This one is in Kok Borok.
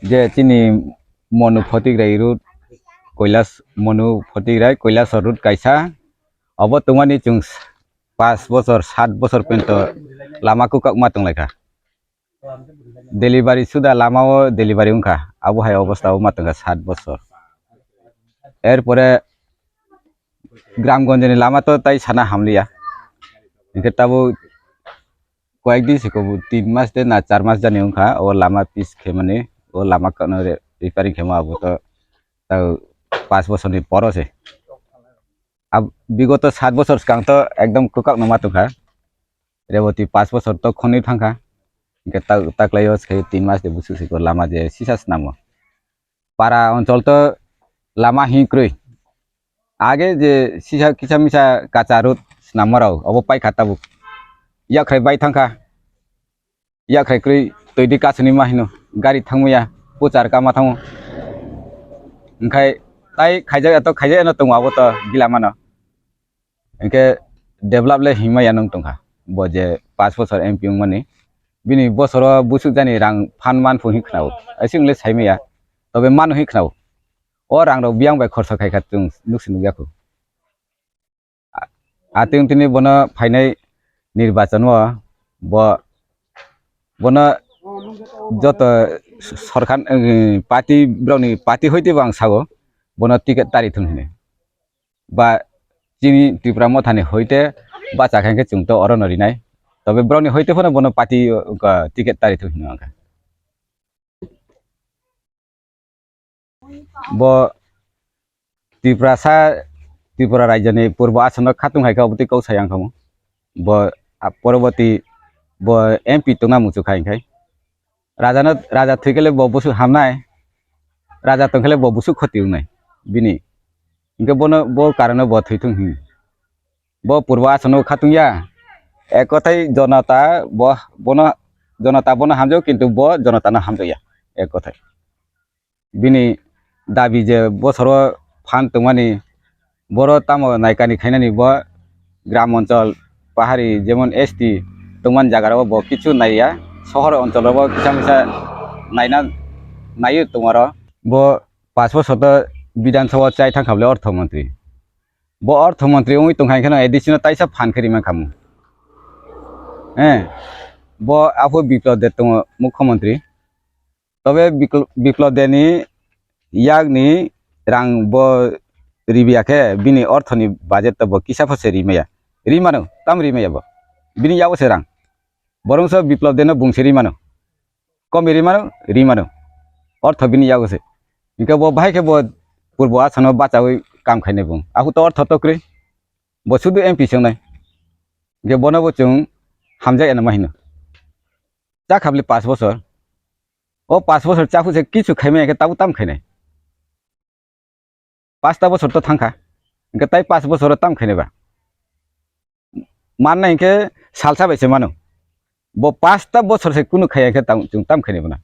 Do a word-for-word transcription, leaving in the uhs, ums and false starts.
Je chini Monu Photigrai road, Koilas, Monu Photigrai, Koilasor road kaisa. Obo tongmani chwng s-, pas bosor, sat bosor pento lama kwkak ma tonglaikha. Delivery suda lama o delivery wngkha. Abo hai obostha o ma tongkha sat bosor. Erpore Gramgonjoni lama to tai sana hamliya. Hinkhe tabuk koyekdi se kobo tin mas de na char mas jani wngkha o lama pis khemani, o lama kano re-, repairing khema abo to tau pas bosorni poro se. Ab-, bigoto sat bosor swkang to ekdom kwkak no ma tongkha. Reboti pas bosor to khonwi thangkha. Hinkhe ta-, taklaio se tin mas de busu se ko lama je sisa snamo. Para onchol to lama hikrwi. Age je sisa kisa misa kacha road snammarok obo paikha tabuk. Yakhrai bai thangkha. Yakhrai kwrwi twi di kasuni ma hino gari thangmaya puchar kama thango. Hwnkhe tai khaijak ya to khaijak ya no tongo abo to gila mano. Hwnkhe develop le himma ya nung tongkha. Bo je pas bosor M P wngmani. Bini bosoro busuk jani rang phan man phu hin khnao. Aswk le saimaya. Tobe mano hin khnao. O rang rok biyang bai khorsa khai kha chwng nuk si nuk ya khu. A-, atwng tini bono phainai nirbachan o bo, bono joto sorkar, eh, party, borokni party hoite bo ang sago bono ticket tari thung hinwi. Ba chini Tripura mothani hoite bacha khe chwng to orono rinai. Tobe borokni hoite phano bono party, uh, ticket tari thung hinwi ang kha. Bo Tiprasa, Tripura rajyoni purbo asonno khatung hai kha, obotwi kok sai ang khamu. Bo, a, poroboti bo M P tongna muchuk hai khai. Raja no, raja thwi kele bo busu hamnai. Raja tong kele bo busu khoti wngnai. Bini. Hingke bono, bo karano bo thwi thung hin. Bo purbo asonno khatung ya. Ek kothai jonota bo, bono, jonota bono hamjao, kintu bo jonota no hamjao ya. Ek kothai. Bini dabi je bosoro phan tongmani, boro tamo naikani khainani bo gram onchol, pahari, jemon S T tongmani jaga rok bo kichu naiya, sohor onchol rok bo kisa misa naina, naiyo tongmaro. Bo pas bosor to Bidhan Sabha chai thang kha bole ortho montri. Bo ortho montri wngwi tong kha, hingkheno A D C no taisa phan khe rima khamu. Eh, bo aphuru Biplab Deb tongo mukhyamantri. Tobe Bikl-, Biplab Debni yakni rang bo ribiya khe bini orthoni budget to bo kisa pho se rimaya. Rimano, tam rimaya bo. Bini yago se rang. Borongso Biplab Debno bungsi rimano. Komi rimano, rimano. Ortho bini yago se. Hingke bo bahai khe bo purbo asano bachawi kam khainai bung. Ahu to ortho to kwrwi. Bo sudu M P se wngnai. Hingke bono bo chwng hamjak ya nang ma hino. Cha khabli pas bosor. O pas bosor chaphu se kichu khaimaya khe tabuk tam khainai. Pasta bosor to thangkha. Hingke tai pas bosor o tam khainai ba. Manna hingke salsa bai se mano. Bo pasta bosor se kunu khaiya khe tam, chwng tam khainai bana.